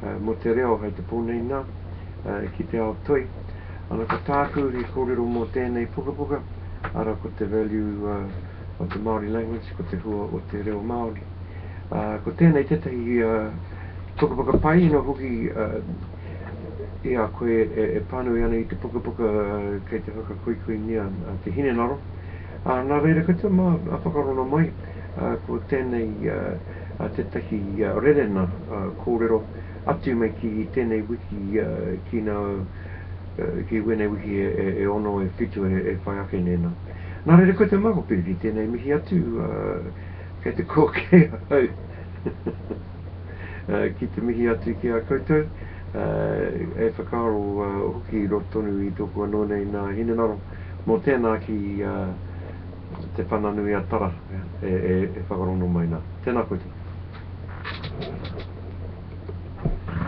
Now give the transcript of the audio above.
mō te reo hei te pō nei nā, ki te ao toi. Ana ko tāku he kōrero mō tēnei pukapuka, arā ko te value of the Māori language, ko te hua o te reo Māori. Ko tēnei tētahi pukapuka pai ina hoki i a koe e pānui ana i te pukapuka kei te whakakoikoingia te hinengaro. Nā reira koutou mā, whakarongo mai, ko tēnei tētahi rerena kōrero atu mai ki tēnei wiki ki nā ki wēnei wiki e ono e whitu e whai ake nei nā. Nā reira koutou mā ko Piripi tēnei mihi atu kei te kōkē ahau ki te mihi atu ki a koutou e whakaaro hoki i roto tonu i tōku anō nei nā hinengaro mō tēnā ki Te Whanganui-a-Tara e whakarongo mai nā. Tēnā koutou.